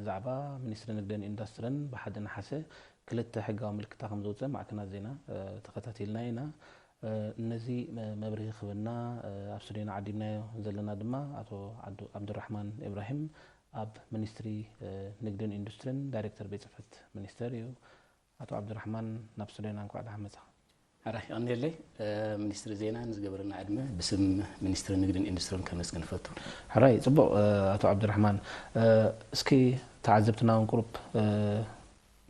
ብዛዕባ ሚኒስትሪ ንግድን ኢንዱስትርን ብሓደ ነሓሰ ክልተ ሕጋዊ ምልክታ ከም ዘውፅእ ማዕከናት ዜና ተኸታቲልና ኢና። ነዚ መብርሂ ክህበና ኣብ ስቱዲዮና ዓዲምናዮ ዘለና ድማ ኣቶ ዓብዱራሕማን ኢብራሂም ኣብ ሚኒስትሪ ንግድን ኢንዱስትርን ዳይሬክተር ቤት ፅሕፈት ሚኒስተር እዩ። ኣቶ ዓብዱራሕማን ናብ ስቱዲዮና እንኳዕ ደሓን መጻኻ። ሕራይ የቐንየለይ። ሚኒስትሪ ዜና ንዝገበረና ዕድመ ብስም ሚኒስትሪ ንግድን ኢንዱስትርን ከመስግን እፈቱ። ሕራይ ጽቡቕ። ኣቶ ዓብዱራሕማን፣ እስኪ ተዓዘብትና እውን ቁሩብ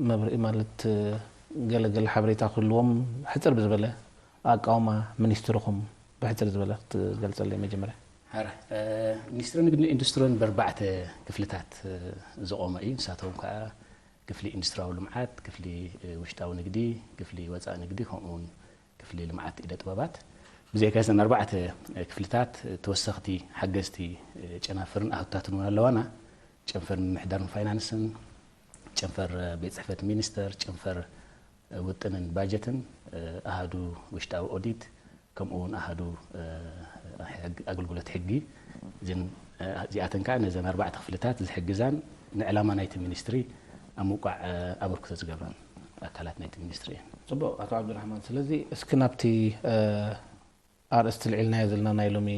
መብርሂ ማለት ገለ ገለ ሓበሬታ ክህልዎም ሕጽር ብዝበለ ኣቃውማ ሚኒስትርኹም ብሕጽር ዝበለ ክትገልጸለይ መጀመርያ። ሕራይ ሚኒስትሪ ንግድን ኢንዱስትርን በርባዕተ ክፍልታት ዝቖመ እዩ። ንሳቶም ከዓ ክፍሊ ኢንዱስትሪያዊ ልምዓት፣ ክፍሊ ውሽጣዊ ንግዲ፣ ክፍሊ ወፃኢ ንግዲ ከምኡ እውን ክፍሊ ልምዓት ኢደ ጥበባት። ብዘይካ እዘን ኣርባዕተ ክፍልታት ተወሰኽቲ ሓገዝቲ ጨናፍርን ኣህቱታትን እውን ኣለዋና። ጨንፈር ምምሕዳርን ፋይናንስን፣ ጨንፈር ቤት ፅሕፈት ሚኒስተር፣ ጨንፈር ውጥንን ባጀትን፣ ኣሃዱ ውሽጣዊ ኦዲት፣ ከምኡ እውን ኣሃዱ ኣገልግሎት ሕጊ። እዚኣተን ከዓ ነዘን ኣርባዕተ ክፍልታት ዝሕግዛን ንዕላማ ናይቲ ሚኒስትሪ ኣብ ምውቃዕ ኣበርክቶ ዝገብራን ኣካላት ናይቲ ሚኒስትሪ እየን። ፅቡቕ ኣቶ ዓብዱራሕማን፣ ስለዚ እስኪ ናብቲ ኣርእስቲ ልዒልናዮ ዘለና ናይ ሎሚ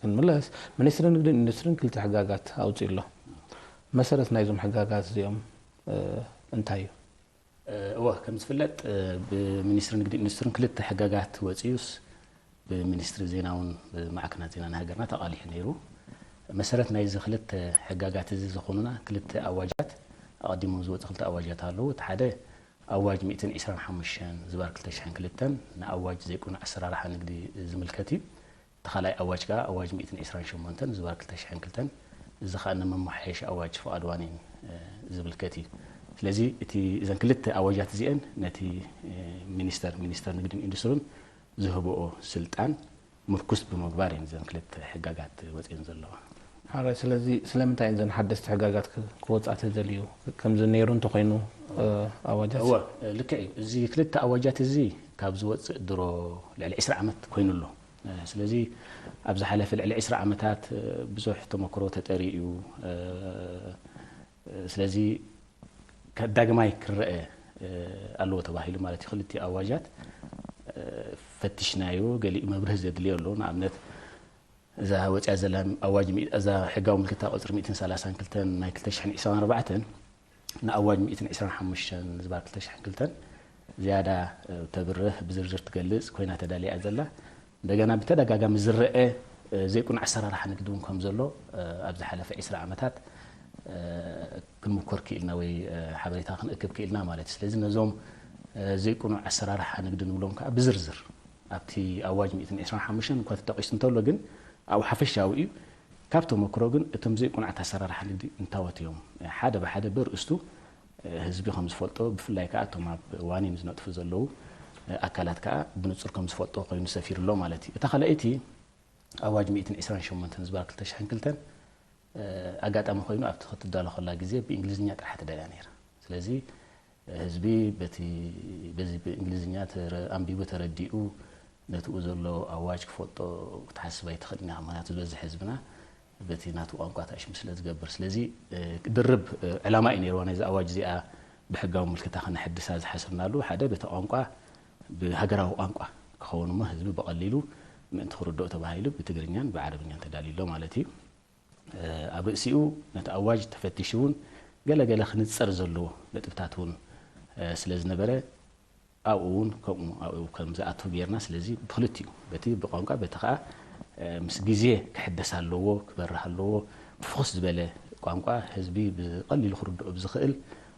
ክንምለስ፣ ሚኒስትሪ ንግድን ኢንዱስትሪን ክልተ ሕጋጋት ኣውፂኡ ኣሎ። መሰረት ናይዞም ሕጋጋት እዚኦም እንታይ እዩ? እወ፣ ከም ዝፍለጥ ብሚኒስትሪ ንግድን ኢንዱስትሪን ክልተ ሕጋጋት ወፂኡስ ብሚኒስትሪ ዜናውን ብማዕከናት ዜናን ሃገርና ተቓሊሑ ነይሩ። መሰረት ናይዚ ክልተ ሕጋጋት እዚ ዝኾኑና ክልተ ኣዋጃት፣ ኣቐዲሞም ዝወፁ ክልተ ኣዋጃት ኣለዉ። እቲ ሓደ ኣዋጅ ሚእትን ዕስራን ሓሙሽተን ዝባር ክልተ ሽሕን ክልተን ንኣዋጅ ዘይቅኑዕ ኣሰራርሓ ንግዲ ዝምልከት እዩ። እቲ ካልኣይ ኣዋጅ ከኣ ኣዋጅ ሚእትን ዕስራን ሸሞንተን ዝባር ክልተ ሽሕን ክልተን፣ እዚ ከኣ ንመመሓየሺ ኣዋጅ ፍቓድ ዋኒን ዝምልከት እዩ። ስለዚ እቲ እዘን ክልተ ኣዋጃት እዚአን ነቲ ሚኒስተር ሚኒስተር ንግድን ኢንዱስትርን ዝህብኦ ስልጣን ምርኩስ ብምግባር እየን እዘን ክልተ ሕጋጋት ወፅየን ዘለዋ። ሓራይ ስለዚ ስለምንታይ እየን እዘን ሓደስቲ ሕጋጋት ክወፃ ተደልዩ? ከምዚ ነይሩ እንተኮይኑ ኣዋጃት እወ ልክዕ እዩ። እዚ ክልተ ኣዋጃት እዚ ካብ ዝወፅእ ድሮ ልዕሊ ዕስራ ዓመት ኮይኑ ኣሎ። ስለዚ ኣብ ዝሓለፈ ልዕሊ ዕስራ ዓመታት ብዙሕ ተመክሮ ተጠሪ እዩ። ስለዚ ዳግማይ ክረአ ኣለዎ ተባሂሉ ማለት እዩ። ክልቲኡ ኣዋጃት ፈቲሽናዮ፣ ገሊኡ መብርሂ ዘድልዮ ኣሎ። ንኣብነት እዛ ወፂኣ ዘላ ኣዋጅ እዛ ሕጋዊ ምልክታ ቁፅሪ ሚእትን ሰላሳን ክልተን ናይ ክልተ ሽሕን ዕስራን ኣርባዕተን ንኣዋጅ ሚእትን ዕስራን ሓሙሽተን ዝባር ክልተ ሽሕን ክልተን ዝያዳ ተብርህ ብዝርዝር ትገልፅ ኮይና ተዳልያ ዘላ። እንደገና ብተደጋጋሚ ዝረአ ዘይቁኑዕ ኣሰራርሓ ንግዲ እውን ከም ዘሎ ኣብ ዝሓለፈ ዕስራ ዓመታት ክንምኮር ክኢልና ወይ ሓበሬታ ክንእክብ ክኢልና ማለት እዩ። ስለዚ ነዞም ዘይቁኑዕ ኣሰራርሓ ንግዲ ንብሎም ከዓ ብዝርዝር ኣብቲ ኣዋጅ ሚእትን ዕስራን ሓሙሽተን እኳ ተጠቒሱ እንተሎ ግን ኣብኡ ሓፈሻዊ እዩ። ካብ ተመክሮ ግን እቶም ዘይቁኑዓት ኣሰራርሓ ንግዲ እንታወት እዮም ሓደ ብሓደ በርእስቱ ህዝቢ ከም ዝፈልጦ ብፍላይ ከዓ እቶም ኣብ ዋኒን ዝነጥፉ ዘለዉ ኣካላት ከዓ ብንፁር ከም ዝፈልጦ ኮይኑ ሰፊሩ ኣሎ ማለት እዩ። እታ ካልኣይቲ ኣዋጅ ሚእትን ዕስራን ሸሞንተን ዝባር ክልተ ሽሕን ክልተን ኣጋጣሚ ኮይኑ ኣብቲ ክትዳሎ ከላ ግዜ ብእንግሊዝኛ ጥራሕ ተዳልያ ነይራ። ስለዚ ህዝቢ በቲ በዚ ብእንግሊዝኛ ተረ- ኣንቢቡ ተረዲኡ ነትኡ ዘሎ ኣዋጅ ክፈልጦ ክትሓስብ ኣይትኽእልን ኢኻ። ምክንያቱ ዝበዝሕ ህዝብና በቲ ናቱ ቋንቋ ተኣሽሙ ስለ ዝገብር። ስለዚ ድርብ ዕላማ እዩ ነይርዋ ናይዚ ኣዋጅ እዚኣ ብሕጋዊ ምልክታ ከነሐድሳ ዝሓሰብናሉ። ሓደ በቲ ቋንቋ ብሃገራዊ ቋንቋ ክኸውን እሞ ህዝቢ ብቐሊሉ ምእንቲ ክርድኦ ተባሂሉ ብትግርኛን ብዓረብኛን ተዳልዩ ኣሎ ማለት እዩ። ኣብ ርእሲኡ ነቲ ኣዋጅ ተፈቲሹ እውን ገለ ገለ ክንጸር ዘለዎ ነጥብታት እውን ስለ ዝነበረ ኣብኡ እውን ከምኡ ኣብኡ ከም ዝኣቱ ጌርና። ስለዚ ብክልቲኡ በቲ ብቋንቋ በቲ ከዓ ምስ ግዜ ክሕደስ ኣለዎ፣ ክበርህ ኣለዎ። ብፍኹስ ዝበለ ቋንቋ ህዝቢ ብቐሊሉ ክርድኦ ብዝኽእል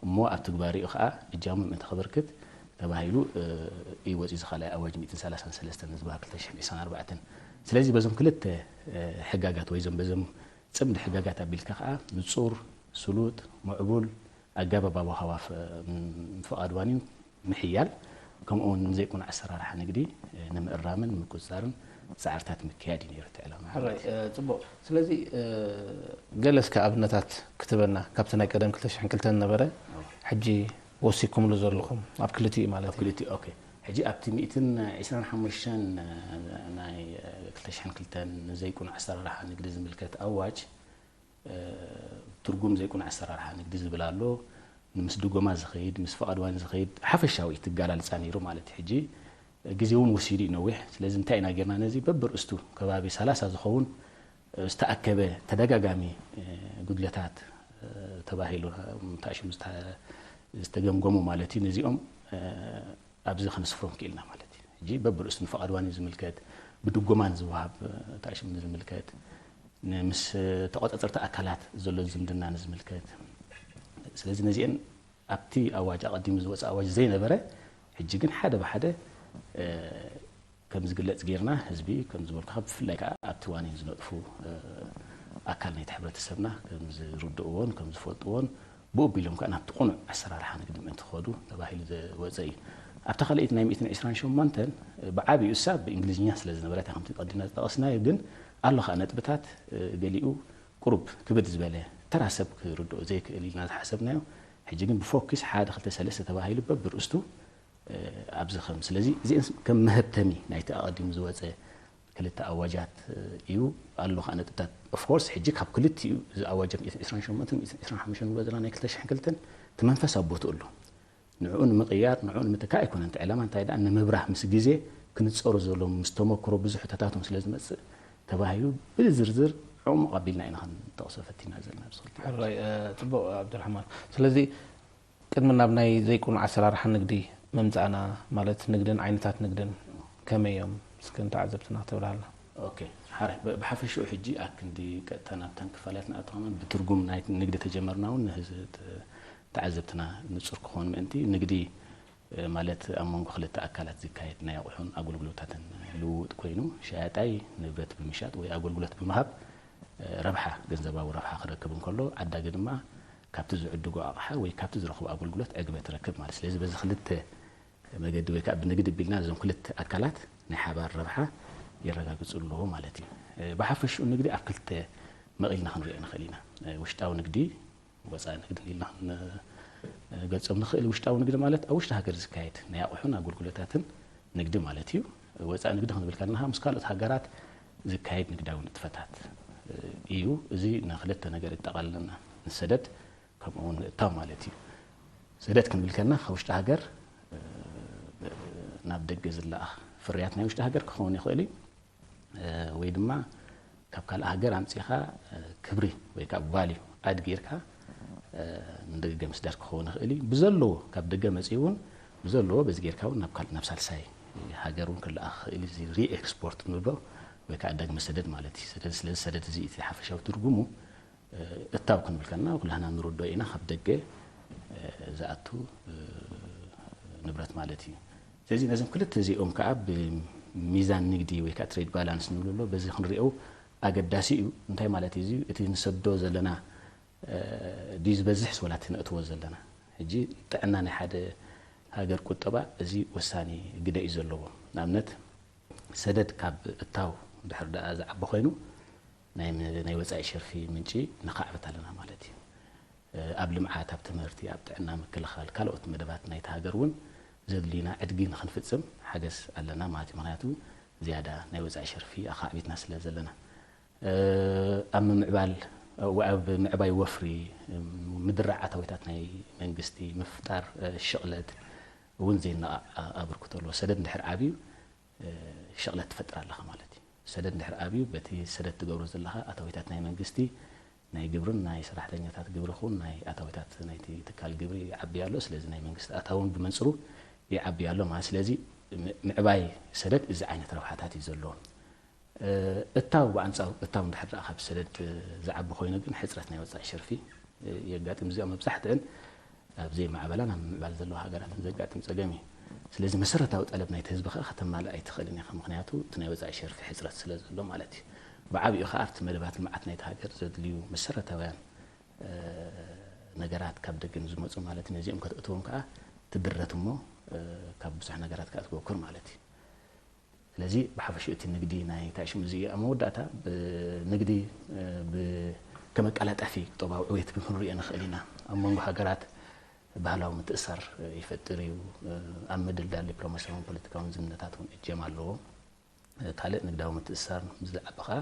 እሞ ኣብ ትግባሪኡ ከዓ እጃሙ ምእንቲ ከበርክት ተባሂሉ እዩ ወፂኡ። እዚ ካልኣይ ኣዋጅ ሚእትን ሰላሳን ሰለስተን ዝበሃል ክልተ ሽሕን ዕስራን ኣርባዕተን። ስለዚ በዞም ክልተ ሕጋጋት ወይ ዞም በዞም ፅምዲ ሕጋጋት ኣቢልካ ከዓ ንፁር፣ ስሉጥ፣ ምዕቡል ኣገባብ ኣወሃህባ ፍቓድ ዋኒን ምሕያል ከምኡ እውን ንዘይቁኑዕ ኣሰራርሓ ንግዲ ንምእራምን ንምቁፅፃርን ፃዕርታት ምክያድ እዩ ነይሩ እቲ ዕላማ። ሕራይ ማለት እዩ። ጽቡቕ። ስለዚ ገለ እስከ ኣብነታት ክትበና ካብቲ ናይ ቀደም ክልተ ሽሕን ክልተን ነበረ ሕጂ ወሲኩምሉ ዘለኹም ኣብ ክልቲኡ ማለት እዩ። ክልቲኡ ኦኬ። ሕጂ ኣብቲ ሚእትን ዕስራን ሓሙሽተን ናይ ክልተ ሽሕን ክልተን ንዘይቁኑዕ ኣሰራርሓ ንግዲ ዝምልከት ኣዋጅ ትርጉም ዘይኮነ ኣሰራርሓ ንግዲ ዝብል ኣሎ። ምስ ድጎማ ዝኸይድ፣ ምስ ፍቓድ ዋኒ ዝኸይድ ሓፈሻዊ ትጋላልፃ ነይሩ ማለት እዩ። ሕጂ ግዜ እውን ወሲዱ እዩ ነዊሕ። ስለዚ እንታይ ኢና ጌርና? ነዚ በብርእስቱ ከባቢ ሰላሳ ዝኸውን ዝተኣከበ ተደጋጋሚ ጉድለታት ተባሂሉ ታሽም ዝተገምገሙ ማለት እዩ። ነዚኦም ኣብዚ ከነስፍሮም ክኢልና ማለት እዩ። ሕጂ በብርእሱ ንፍቓድ ዋኒ ዝምልከት፣ ብድጎማን ዝወሃብ ታሽም ዝምልከት፣ ምስ ተቆጻጸርቲ ኣካላት ዘሎ ዝምድና ንዝምልከት። ስለዚ ነዚአን ኣብቲ ኣዋጅ ኣቐዲሙ ዝወፀ ኣዋጅ ዘይነበረ፣ ሕጂ ግን ሓደ ብሓደ ከም ዝግለጽ ጌርና ህዝቢ ከም ዝበልኩኻ ብፍላይ ከዓ ኣብቲ ዋኒን ዝነጥፉ ኣካል ናይቲ ሕብረተሰብና ከም ዝርድእዎን ከም ዝፈልጥዎን ብኡ ኣቢሎም ከዓ ናብቲ ቅኑዕ ኣሰራርሓ ንግዲ ምእንቲ ክኸዱ ተባሂሉ ዝወፀ እዩ። ኣብታ ካልኣይቲ ናይ ሚእትን ዕስራን ሸሞንተን ብዓብዩ እሳ ብእንግሊዝኛ ስለ ዝነበረት ከምቲ ቀዲምና ዝጠቐስናዮ ግን ኣሎ ከዓ ነጥብታት ገሊኡ ቁሩብ ክብድ ዝበለ ተራ ሰብ ክርድኦ ዘይክእል ኢልና ዝሓሰብናዮ ሕጂ ግን ብፎኪስ ሓደ ክልተ ሰለስተ ተባሂሉ በብርእስቱ ኣብዚ ከም ስለዚ እዚአን ከም መሀብተሚ ናይቲ ኣቐዲሙ ዝወፀ ክልተ ኣዋጃት እዩ ኣሎ ከዓ ነጥብታት ኦፍኮርስ ሕጂ ካብ ክልቲኡ እዚ ኣዋጅ ሚእትን ዕስራን ሸሞንተን ሚእትን ዕስራን ሓሙሽተን ንብሎ ዘለና ናይ ክልተ ሽሕን ክልተን እቲ መንፈስ ኣብ ቦትኡ ኣሎ። ንዕኡ ንምቕያር ንዕኡ ንምትካእ ኣይኮነን እቲ ዕላማ እንታይ ደኣ ንምብራህ ምስ ግዜ ክንፀሩ ዘለዎም ምስ ተመክሮ ብዙሕ ተታቶም ስለ ዝመፅእ ተባሂሉ ብዝርዝር ዕሙቕ ኣቢልና ኢና ክንጠቕሶ ፈቲና ዘለና ኣብዚ ክልተ ሕራይ ጽቡቕ ኣብድራሕማን ስለዚ ቅድሚ ናብ ናይ ዘይቁኑዕ ኣሰራርሓ ንግዲ ምምጻእና ማለት ንግድን ዓይነታት ንግድን ከመይ እዮም እስከ ንተዓዘብትና ክተብርሃልና። ኦኬ ሓራይ ብሓፈሽኡ ሕጂ ኣክንዲ ቀጥታ ናብተን ክፋላት ንኣቱ ከማን ብትርጉም ናይ ንግዲ ተጀመርና እውን ንህዝቢ ተዓዘብትና ንጹር ክኾን ምእንቲ ንግዲ ማለት ኣብ መንጎ ክልተ ኣካላት ዝካየድ ናይ ኣቑሑን ኣገልግሎታትን ልውውጥ ኮይኑ ሸያጣይ ንብረት ብምሻጥ ወይ ኣገልግሎት ብምሃብ ረብሓ ገንዘባዊ ረብሓ ክረክብ እንከሎ ዓዳጊ ድማ ካብቲ ዝዕድጎ ኣቕሓ ወይ ካብቲ ዝረኽቦ ኣገልግሎት ዕግበት ረክብ ማለት ስለዚ በዚ ክልተ መገዲ ወይ ከዓ ብንግዲ ቢልና እዞም ክልተ ኣካላት ናይ ሓባር ረብሓ የረጋግፁ ኣለዎ ማለት እዩ። ብሓፈሽኡ ንግዲ ኣብ ክልተ መቒልና ክንሪኦ ንኽእል ኢና። ውሽጣዊ ንግዲ ወፃኢ ንግዲ ኢልና ክንገልፆም ንኽእል። ውሽጣዊ ንግዲ ማለት ኣብ ውሽጢ ሃገር ዝካየድ ናይ ኣቑሑን ኣገልግሎታትን ንግዲ ማለት እዩ። ወፃኢ ንግዲ ክንብል ከለና ምስ ካልኦት ሃገራት ዝካየድ ንግዳዊ ንጥፈታት እዩ። እዚ ንክልተ ነገር ይጠቓልለና። ንሰደድ ከምኡ እውን ምእታው ማለት እዩ። ሰደድ ክንብል ከለና ካብ ውሽጢ ሃገር ናብ ደገ ዝለኣኽ ፍርያት ናይ ውሽጢ ሃገር ክኸውን ይኽእል እዩ። ወይ ድማ ካብ ካልእ ሃገር ኣምፂኻ ክብሪ ወይ ከዓ ቫልዩ ኣድ ጌርካ ንደገ ምስዳድ ክኸውን ይኽእል እዩ። ብዘለዎ ካብ ደገ መፂኡ እውን ብዘለዎ በዚ ጌርካ እውን ናብ ካልእ ናብ ሳልሳይ ሃገር እውን ክለኣኽ ይኽእል እዩ። እዚ ሪኤክስፖርት ንብሎ ወይ ከዓ ዳግመ ሰደድ ማለት እዩ። ስለዚ ሰደድ እዚ እቲ ሓፈሻዊ ትርጉሙ እታው ክንብል ከለና ኩላህና ንርዶ ኢና ካብ ደገ ዝኣቱ ንብረት ማለት እዩ። ስለዚ ነዞም ክልተ እዚኦም ከዓ ብሚዛን ንግዲ ወይ ከዓ ትሬድ ባላንስ ንብሎ ኣሎ በዚ ክንሪኦ ኣገዳሲ እዩ። እንታይ ማለት እዩ? እቲ ንሰዶ ዘለና ድዩ ዝበዝሕስ ወላ እቲ ነእትዎ ዘለና? ሕጂ ጥዕና ናይ ሓደ ሃገር ቁጠባ እዚ ወሳኒ ግደ እዩ ዘለዎ። ንኣብነት ሰደድ ካብ እታው ድሕር ደኣ ዝዓቢ ኮይኑ ናይ ወፃኢ ሸርፊ ምንጪ ነኻዕብት ኣለና ማለት እዩ። ኣብ ልምዓት፣ ኣብ ትምህርቲ፣ ኣብ ጥዕና ምክልኻል ካልኦት መደባት ናይቲ ሃገር እውን ዘድልዩና ዕድጊ ንክንፍፅም ሓገዝ ኣለና ማለት እዩ። ምክንያቱ ዝያዳ ናይ ወፃኢ ሸርፊ ኣኻዕቢትና ስለ ዘለና ኣብ ምምዕባል ኣብ ምዕባይ ወፍሪ ምድራዕ ኣታዊታት ናይ መንግስቲ ምፍጣር ሽቕለት እውን ዘይነቓቕ ኣበርክቶ ኣለዎ። ሰደድ እንድሕር ዓብዩ ሸቕለት ትፈጥር ኣለኻ ማለት እዩ። ሰደድ እንድሕር ኣብዩ በቲ ሰደድ ትገብሮ ዘለኻ ኣታዊታት ናይ መንግስቲ ናይ ግብርን ናይ ሰራሕተኛታት ግብሪ ኹን ናይ ኣታዊታት ናይቲ ትካል ግብሪ ይዓቢ ኣሎ። ስለዚ ናይ መንግስቲ ኣታውን ብመንፅሩ ይዓቢ ኣሎ ማለት ስለዚ ምዕባይ ሰደድ እዚ ዓይነት ረብሓታት እዩ ዘለዎ። እታው ብኣንፃሩ እታው እንድሕር ደኣ ካብ ሰደድ ዝዓቢ ኮይኑ ግን ሕፅረት ናይ ወፃኢ ሸርፊ የጋጥም። እዚኦም መብዛሕትአን ኣብ ዘይማዕበላን ኣብ ምምዕባል ዘለዋ ሃገራትን ዘጋጥም ፀገም እዩ። ስለዚ መሰረታዊ ጠለብ ናይቲ ህዝቢ ከዓ ከተማልእ ኣይትኽእልን ኢኻ። ምኽንያቱ እቲ ናይ ወፃኢ ሸርፊ ሕፅረት ስለ ዘሎ ማለት እዩ። ብዓብኡ ከዓ ኣብቲ መደባት ልምዓት ናይቲ ሃገር ዘድልዩ መሰረታውያን ነገራት ካብ ደገ ንዝመፁ ማለት ነዚኦም ከተእትዎም ከዓ ትድረት እሞ ካብ ብዙሕ ነገራት ከዓ ትጎክር ማለት እዩ። ስለዚ ብሓፈሽኡ እቲ ንግዲ ናይ እንታይ ሽሙ እዚ ኣብ መወዳእታ ንግዲ ከመቀላጠፊ ቁጠባዊ ዕብየት ክንሪኦ ንኽእል ኢና። ኣብ መንጎ ሃገራት ባህላዊ ምትእሳር ይፈጥር እዩ። ኣብ ምድልዳል ዲፕሎማሲያውን ፖለቲካውን ዝምድናታት እውን እጀም ኣለዎ። ካልእ ንግዳዊ ምትእሳር ምስ ዝዓቢ ከዓ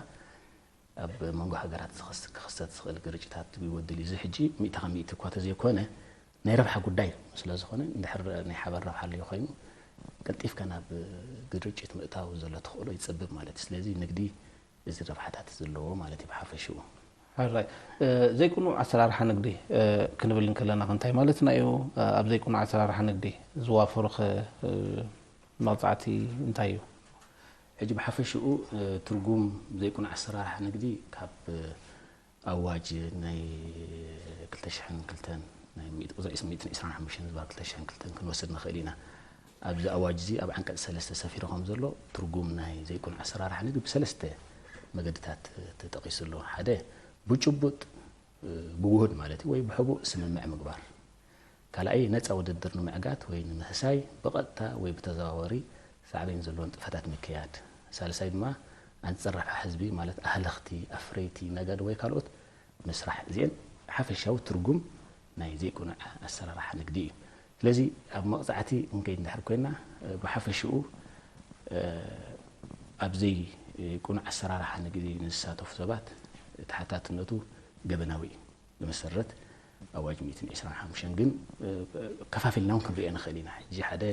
ኣብ መንጎ ሃገራት ዝኸስ- ክኽሰት ዝኽእል ግርጭታት ይወድል እዩ። እዚ ሕጂ ሚእቲ ካብ ሚእቲ እኳ ተዘይኮነ ናይ ረብሓ ጉዳይ ስለ ዝኾነ፣ እንድሕር ናይ ሓባር ረብሓ ኣለዮ ኮይኑ፣ ቀልጢፍካ ናብ ግርጭት ምእታው ዘሎ ተኽእሎ ይጸብብ ማለት እዩ። ስለዚ ንግዲ እዚ ረብሓታት ዘለዎ ማለት እዩ ብሓፈሽኡ። ሕራይ። ዘይቅኑዕ ኣሰራርሓ ንግዲ ክንብል እንከለና እንታይ ማለትና እዩ? ኣብ ዘይቅኑዕ ኣሰራርሓ ንግዲ ዝዋፈሩ መቕፃዕቲ እንታይ እዩ? ሕጂ ብሓፈሽኡ ትርጉም ዘይቅኑዕ ኣሰራርሓ ንግዲ ካብ ኣዋጅ ናይ ክልተ ሽሕን ክልተን ናይ ሚእቲ- ቁፅሪ ሚእትን ዕስራን ሓሙሽተን ዝባር ክልተ ሽሕን ክልተን ክንወስድ ንኽእል ኢና። ኣብዚ ኣዋጅ እዚ ኣብ ዓንቀፅ ሰለስተ ሰፊሩ ከም ዘሎ ትርጉም ናይ ዘይቅኑዕ ኣሰራርሓ ንግዲ ብሰለስተ መገድታት ተጠቒሱ ኣሎ። ሓደ ብጭቡጥ ብውሁድ ማለት እዩ ወይ ብሕቡእ ስምምዕ ምግባር። ካልኣይ ነፃ ውድድር ንምዕጋት ወይ ንምህሳይ ብቐጥታ ወይ ብተዘዋወሪ ሳዕቤን ዘለዎ ንጥፈታት ምክያድ። ሳልሳይ ድማ ኣንፅር ረብሓ ህዝቢ ማለት ኣህለኽቲ፣ ኣፍረይቲ፣ ነገድ ወይ ካልኦት ምስራሕ። እዚአን ሓፈሻዊ ትርጉም ናይ ዘይቅኑዕ ኣሰራርሓ ንግዲ እዩ። ስለዚ ኣብ መቕፃዕቲ ክንከይድ እንድሕር ኮይና ብሓፈሽኡ ኣብ ዘይቅኑዕ ኣሰራርሓ ንግዲ ንዝሳተፉ ሰባት ተሓታትነቱ ገበናዊ እዩ። ብመሰረት ኣዋጅ ሚእትን ዕስራን ሓሙሽተን ግን ከፋፊልና እውን ክንሪኦ ንኽእል ኢና። ሕጂ ሓደ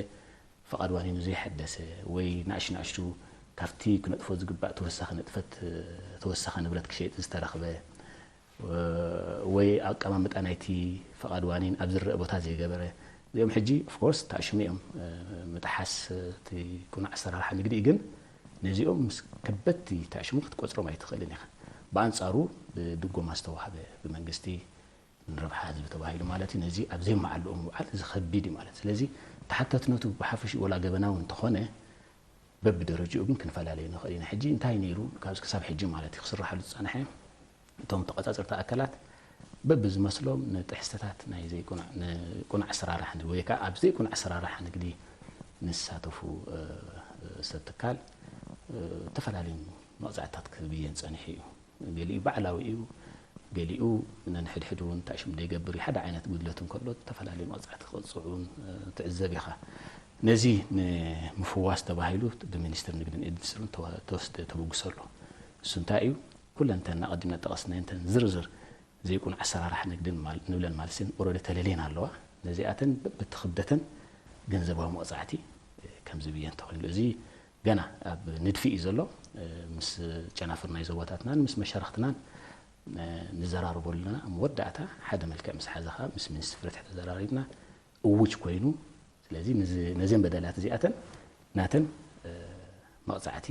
ፍቓድ ዋኒኑ ዘይሐደሰ ወይ ንኣሽናሽቱ ካብቲ ክነጥፎ ዝግባእ ተወሳኺ ንጥፈት ተወሳኺ ንብረት ክሸይጥ ዝተረኽበ ወይ ኣቀማምጣ ናይቲ ፍቓድ ዋኒን ኣብ ዝረአ ቦታ ዘይገበረ እዚኦም ሕጂ ኦፍኮርስ ተኣሽሙ እዮም። ምጥሓስ እቲ ቅኑዕ ኣሰራርሓ ንግዲ ግን ነዚኦም ምስ ከበድቲ ተኣሽሙ ክትቆፅሮም ኣይትኽእልን ኢኻ። ብኣንፃሩ ብድጎማ ዝተዋህበ ብመንግስቲ ንረብሓ ህዝቢ ተባሂሉ ማለት እዩ። ነዚ ኣብ ዘይመዓልኡ ምውዓል እዚ ከቢድ እዩ ማለት። ስለዚ ተሓታትነቱ ብሓፈሽኡ ወላ ገበናዊ እንተኾነ በብደረጅኡ ግን ክንፈላለዩ ንኽእል ኢና። ሕጂ እንታይ ነይሩ ካብዚ ክሳብ ሕጂ ማለት እዩ ክስራሓሉ ዝፀንሐ እቶም ተቆፃፅርቲ ኣካላት በብዝመስሎም ንጥሕስተታት ናይ ዘይቁኑዕ ንቁኑዕ ኣሰራርሓ ንግዲ ወይ ከዓ ኣብ ዘይቁኑዕ ኣሰራርሓ ንግዲ ንሳተፉ ሰብ ትካል ዝተፈላለዩ መቕፃዕትታት ክብየን ፀኒሑ እዩ። ገሊኡ ባዕላዊ እዩ፣ ገሊኡ ነንሕድሕድ እውን ተኣሽሙ ዘይገብር እዩ። ሓደ ዓይነት ጉድለት እንከሎ ዝተፈላለዩ መቕፃዕቲ ክቕፅዑ እውን ትዕዘብ ኢኻ። ነዚ ንምፍዋስ ተባሂሉ ብሚኒስትር ንግድን ኢንዱስትርን ተወስደ ተበግሶ ኣሎ። እሱ እንታይ እዩ? ኩለን እተን ኣቐዲምና ጠቐስናየን እተን ዝርዝር ዘይቁኑዕ ኣሰራርሓ ንግድን ንብለን ማለትስን ኦረዲ ተለልየን ኣለዋ። ነዚኣተን በብቲ ክብደተን ገንዘባዊ መቕፃዕቲ ከምዝብየን ተኾይኑ እዚ ገና ኣብ ንድፊ እዩ ዘሎ። ምስ ጨናፍር ናይ ዞባታትናን ምስ መሻርኽትናን ንዘራረበሉ ኣለና። ኣብ መወዳእታ ሓደ መልክዕ ምስ ሓዘኻ ምስ ሚኒስትሪ ፍትሒ ተዘራሪብና እውጅ ኮይኑ፣ ስለዚ ነዘን በደላት እዚኣተን ናተን መቕፃዕቲ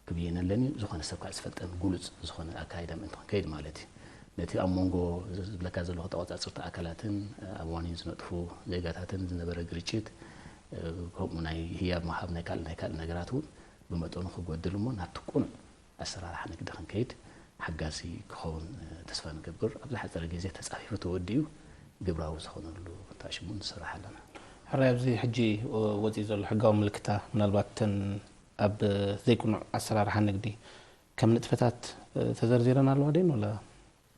ክብየነለን እዩ። ዝኾነ ሰብ ከዓ ዝፈልጠን ግሉፅ ዝኾነ ኣካይዳ ምእንቲ ክንከይድ ማለት እዩ። ነቲ ኣብ መንጎ ዝብለካ ዘለኹ ተቆፃፅርቲ ኣካላትን ኣብ ዋኒን ዝነጥፉ ዜጋታትን ዝነበረ ግርጭት ከምኡ ናይ ህያብ ምሃብ ናይ ካልእ ናይ ካልእ ነገራት እውን ብመጠኑ ክጎድል እሞ ናብቲ ቅኑዕ ኣሰራርሓ ንግዲ ክንከይድ ሓጋዚ ክኸውን ተስፋ ንገብር። ኣብ ዝሓፀረ ግዜ ተፃፊፉ ተወዲኡ ግብራዊ ዝኾነሉ ተኣሽሙ ንሰርሕ ኣለና። ሕራይ ኣብዚ ሕጂ ወፂኡ ዘሎ ሕጋዊ ምልክታ ምናልባት እተን ኣብ ዘይቅኑዕ ኣሰራርሓ ንግዲ ከም ንጥፈታት ተዘርዚረን ኣለዋ ደን ወላ?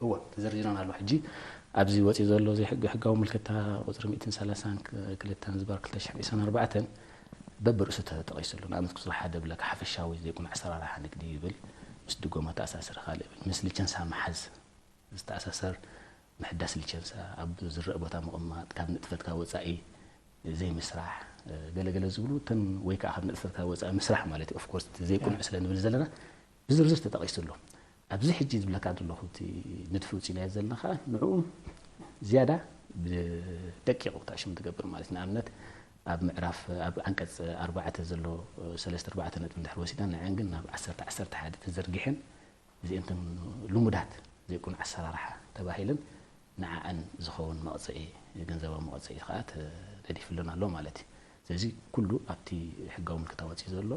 እወ ተዘርዚረን ኣለዋ። ሕጂ ኣብዚ ወፂኡ ዘሎ እዚ ሕጊ ሕጋዊ ምልክታ ቁፅሪ ሚእትን ሰላሳን ክልተን ዝባር ክልተ ሽሕን ዕስራን ኣርባዕተን በብርእሱ ተጠቒሱ ኣሎ። ንኣብነት ክስሩ ሓደ ብለካ ሓፈሻዊ ዘይቁኑዕ ኣሰራርሓ ንግዲ ይብል፣ ምስ ድጎማ ተኣሳሰር ካልእ ይብል፣ ምስ ሊቸንሳ ምሓዝ ዝተኣሳሰር ምሕዳስ ሊቸንሳ፣ ኣብ ዝረአ ቦታ ምቕማጥ፣ ካብ ንጥፈትካ ወፃኢ ዘይምስራሕ፣ ገለገለ ዝብሉ እተን ወይ ከዓ ካብ ንጥፈትካ ወፃኢ ምስራሕ ማለት እዩ። ኦፍኮርስ ዘይቁኑዕ ስለ ንብል ዘለና ብዝርዝር ተጠቒሱ ኣሎ። ኣብዚ ሕጂ ዝብለካ ዘለኹ እቲ ንድፊ ውፂናዮ ዘለና ከዓ ንዕኡ ዝያዳ ብደቂቑ ተኣሽሙ ትገብር ማለት እዩ። ንኣብነት ኣብ ምዕራፍ ኣብ ዓንቀፅ ኣርባዕተ ዘሎ ሰለስተ ኣርባዕተ ነጥቢ እንድሕር ወሲድና ንዐን ግን ናብ ዓሰርተ ዓሰርተ ሓደ ተዘርጊሐን እዚአን እተን ልሙዳት ዘይቁኑዕ ኣሰራርሓ ተባሂለን ንዓኣን ዝኸውን መቕፅዒ ገንዘባዊ መቕፅዒ ከዓ ተነዲፍለን ኣሎ ማለት እዩ። ስለዚ ኩሉ ኣብቲ ሕጋዊ ምልክታ ወፂኡ ዘሎ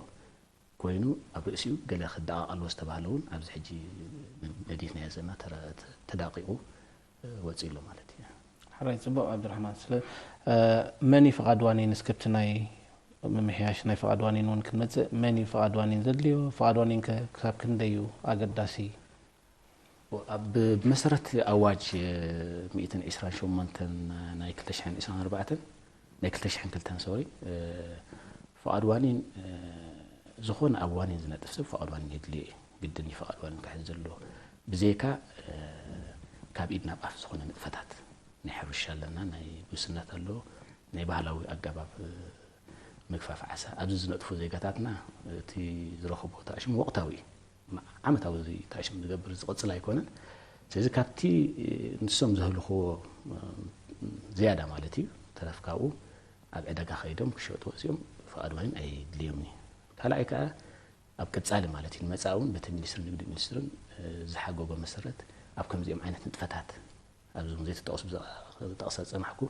ኮይኑ ኣብ ርእሲኡ ገለ ክደቓቕ ኣለዎ ዝተባህለ እውን ኣብዚ ሕጂ ነዲፍናዮ ዘለና ተዳቂቑ ወፂኡ ኣሎ ማለት እዩ። ሕራይ ፅቡቕ ዓብድራሕማን። ስለ መን እዩ ፍቓድ ዋኒን እስክብቲ ናይ ምምሕያሽ ናይ ፍቓድ ዋኒን እውን ክንመፅእ መን እዩ ፍቓድ ዋኒን ዘድልዮ? ፍቓድ ዋኒን ከ ክሳብ ክንደይ እዩ ኣገዳሲ? ኣብ ብመሰረት ኣዋጅ ሚእትን ዕስራን ሸሞንተን ናይ ክልተ ሽሕን ዕስራን ኣርባዕተን ናይ ክልተ ሽሕን ክልተን ሶሪ ፍቓድ ዋኒን ዝኾነ ኣብ ዋኒን ዝነጥፍ ሰብ ፍቓድ ዋኒን የድልዮ እዩ። ግድን እዩ ፍቓድ ዋኒን ክሕዝ ዘለዎ። ብዘይካ ካብ ኢድ ናብ ኣፍ ዝኾነ ንጥፈታት፣ ናይ ሕርሻ ኣለና፣ ናይ ጉስነት ኣሎ፣ ናይ ባህላዊ ኣገባብ ምግፋፍ ዓሳ ኣብዚ ዝነጥፉ ዜጋታትና እቲ ዝረኽቦ ታዕሽም ወቕታዊ እዩ። ዓመታዊ ታዕሽም ዝገብር ዝቕፅል ኣይኮነን። ስለዚ ካብቲ ንሶም ዘህልኽዎ ዝያዳ ማለት እዩ ተረፍ ካብኡ ኣብ ዕዳጋ ከይዶም ክሸጡ ወፂኦም ፍቓድ ዋኒን ኣይድልዮም እዩ። ካልኣይ ከዓ ኣብ ቀፃሊ ማለት እዩ ንመፃ እውን በቲ ሚኒስትሪ ንግዲ ሚኒስትርን ዝሓገጎ መሰረት ኣብ ከምዚኦም ዓይነት ንጥፈታት ኣብዞም ዘይተጠቕሱ ዝጠቕሳ ዝፀናሕኩ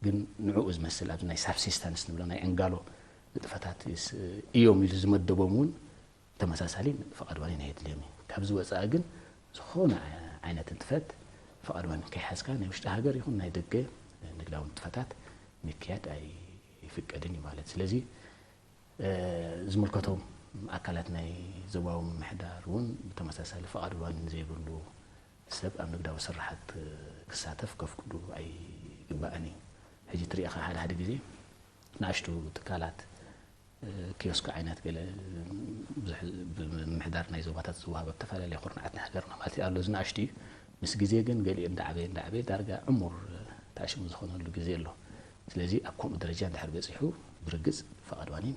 ግን ንዕኡ ዝመስል ኣብዚ ናይ ሳብሲስታንስ ንብሎ ናይ ዕንጋሎ ንጥፈታት እዮም ኢሉ ዝመደቦም እውን ተመሳሳሊ ፍቓድ ዋኒን ኣየድልዮም እዩ። ካብዚ ወፃኢ ግን ዝኾነ ዓይነት ንጥፈት ፍቓድ ዋኒን ከይሓዝካ ናይ ውሽጢ ሃገር ይኹን ናይ ደገ ንግዳዊ ንጥፈታት ምክያድ ኣይፍቀድን እዩ ማለት። ስለዚ ዝምልከቶም ኣካላት ናይ ዞባዊ ምምሕዳር እውን ብተመሳሳሊ ፍቓድ ዋኒን ዘይብሉ ሰብ ኣብ ንግዳዊ ስራሓት ክሳተፍ ከፍቅዱ ኣይግባእን እዩ። ሕጂ ትሪኢኻ ሓደ ሓደ ግዜ ንኣሽቱ ትካላት ኪዮስኮ ዓይነት ገለ ብዙሕ ብምምሕዳር ናይ ዞባታት ዝወሃብ ኣብ ተፈላለየ ኩርናዓት ናይ ሃገርና ማለት ኣሎ ዝንኣሽቱ እዩ። ምስ ግዜ ግን ገሊኡ እንዳዓበየ እንዳዓበየ ዳርጋ ዕሙር ታዕሽሙ ዝኾነሉ ግዜ ኣሎ። ስለዚ ኣብ ከምኡ ደረጃ እንድሕር በፂሑ ብርግፅ ፍቓድ ዋኒን